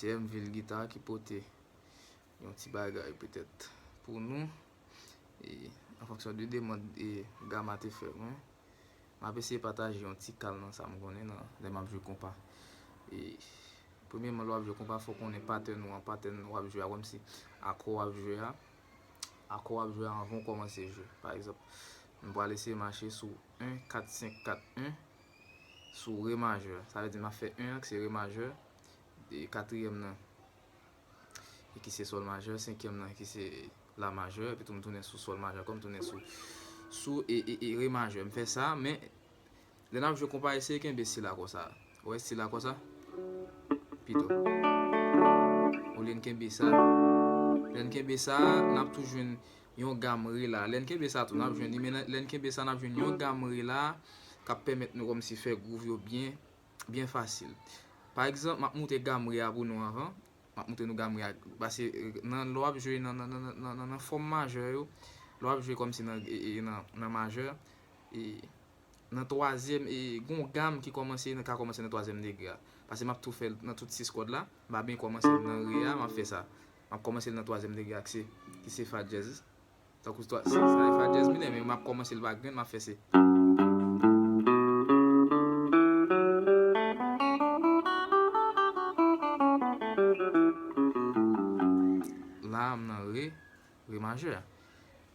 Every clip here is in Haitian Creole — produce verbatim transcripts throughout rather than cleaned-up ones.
T M Vil Gita ki pote yon ti bagay petèt pou nou. E, an fonksyon de demann e Gama te fè mwen, m ap eseye pataje yon ti kal nan sa m konnen nan lè m ap jwe konpa. E, premyèman, lè w ap jwe konpa, fò w konnen patèn ou an, patèn w ap jwe a, kòmsi akò w ap jwe a, akò w ap jwe a anvan w kòmanse jwe. Pa egzanp, m pral eseye mache sou en kat senk kat en sou re majè. Sa vle di m ap fè en an ki se re majè, e katriyèm nan e ki se sòl majè, senkyèm nan ki se la majè, epi tou m tounen sou sòl majè ankò, m tounen sou, sou e, e, e re majè. M fè sa, men lè n ap jwe konpa, eseye kenbe stil la konsa. Ou wè stil la konsa? Pito. Olye n kenbe sa. Lè n kenbe sa, n ap tou jwenn yon gam re la. Lè n kenbe sa tou, n ap jwenn li, men lè n kenbe sa, n ap jwenn yon gam re la k ap pèmèt nou kòmsi fè gwouv yo byen, byen fasil. Pa egzanp, m ap moute gam re a pou nou anvan. M ap montre nou gam re a, pase, e, nan, lè w ap jwe nan, nan, nan, nan, nan, nan fòm majè yo, lè w ap jwe kòmsi nan, e, e, nan, nan majè, e, nan twazyèm, e, gon gam ki kòmanse, ka kòmanse nan twazyèm degre a. Pase m ap tou fè l nan tout sis kòd la, m pa byen kòmanse l nan re a, m ap fè sa. M ap kòmanse l nan twazyèm degre a, ki se, ki se fa dyèz. Tankou twa, se, se, fa dyèz minè, men m ap kòmanse l pa grenn, m ap fè se. La, m nan re, re majè.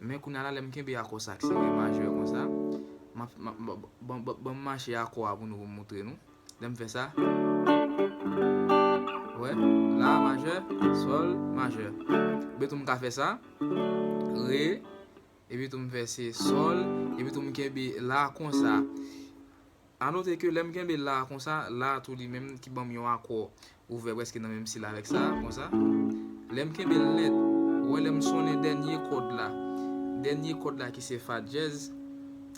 Men kounye a la, lè m kenbe akò sa, ki se re majè konsa, m ap, m ap, ban, ban, ban, ban m mache akò a pou nou, pou m montre nou. Lè m fè sa. Wè, la majè, sòl majè. Epi tou m ka fè sa. Re. Epi tou m fè se sòl. Epi tou m kenbe la konsa. A note ke lè m kenbe la konsa, la tou li menm ki ban m yon akò ouvè prèske nan menm stil avèk sa, konsa. Lè m kenbe l nèt, ou wè lè m sonnen dènye kòd la. Dènye kòd la ki se fa dyèz,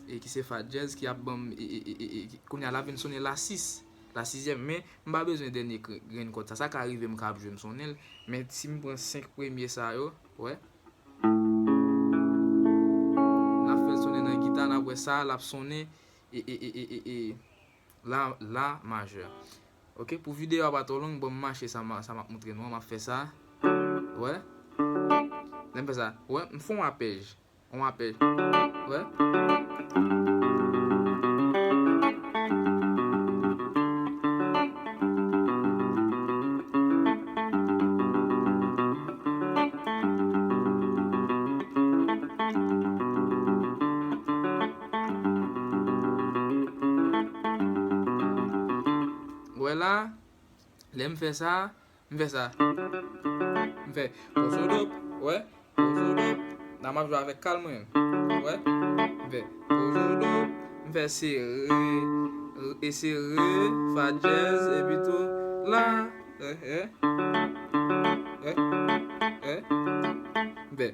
e ki se fa dyèz ki ap ban m, e, e, e, e, e, kounye a l ap vin sonnen la sis. La sizyèm, men m pa bezwen dènye gre-, grenn kòd sa. Sa ka rive m ka ap jwe m sonnen l, men si m pran senk premye sa yo, wè. N ap fè l sonnen nan gita, n ap wè sa, l ap sonnen, e, e, e, e, e, e, la, la majè. Oke, pou videyo a pa twò long, ban m mache sa, m a, sa m ap montre nou an, m ap fè sa. Wè. Lè m fè sa, wè, m fè yon apèj. Yon apèj. Wè. Wè la, lè m fè sa, m fè sa. M fè pozodop, wè, pozodop. La m ap jwe avèk kal mwen. Wè, m fè pozodop. M fè se re, e se re, fa dyèz, epi tou la. Wè, wè. Wè, wè. M fè.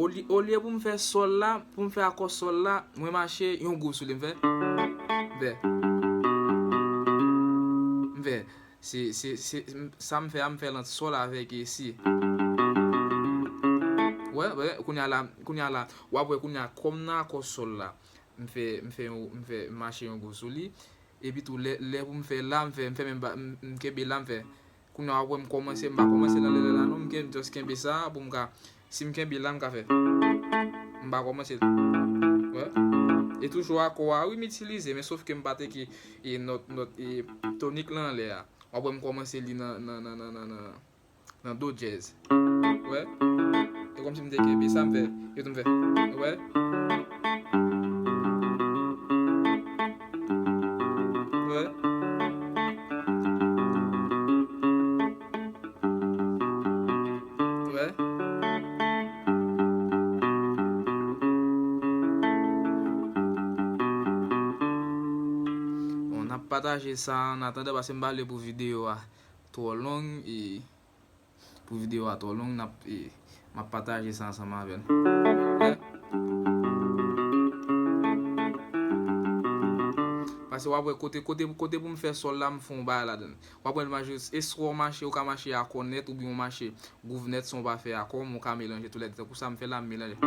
Olye, olye pou m fè sòl la, pou m fè akò sòl la, mwen mache yon gwouv sou li, m fè. M fè. M fè. Se, se, se, sa m fè a, m fè l ant sòl avèk e si. Wè, wè, kounye a la, kounye a la, w ap wè kounye a, kòm nan akò sòl la, m fè, m fè yon, m fè, m mache yon gwouv sou li. Epi tou, lè, lè pou m fè la, m fè, m fè menm ba, m, m kenbe la, m fè. Kounye a, w ap wè m kòmanse, m pa kòmanse nan lè la, non, m ken-, just kenbe sa pou m ka, si m kenbe la, m ka fè. M pa kòmanse. Wè. E toujou akò a, wi, m itilize, men sof ke m pa te ki, e, nòt, nòt, e, tonik lan anlè a. W ap wè m kòmanse li nan, nan, nan do dyèz. Wè. E kòmsi m te kenbe sa, m fè. Yo tou m fè. Wè. Wè. Wè. Bon, n ap pataje sa annatandan, paske m pa vle pou videyo a twò long, e pou videyo a twò long, n ap, e, m ap pataje sa ansanm avè n. Wè. Paske w ap wè kote, kote, kote pou m fè sòl la, m fè yon bagay ladan l. W ap wè l mache, e swa w mache, ou ka mache akò nèt, oubyen w mache gwouv nèt san w pa fè akò, men w ka melanje tou lè de. Tankou sa m fè la, m melanje.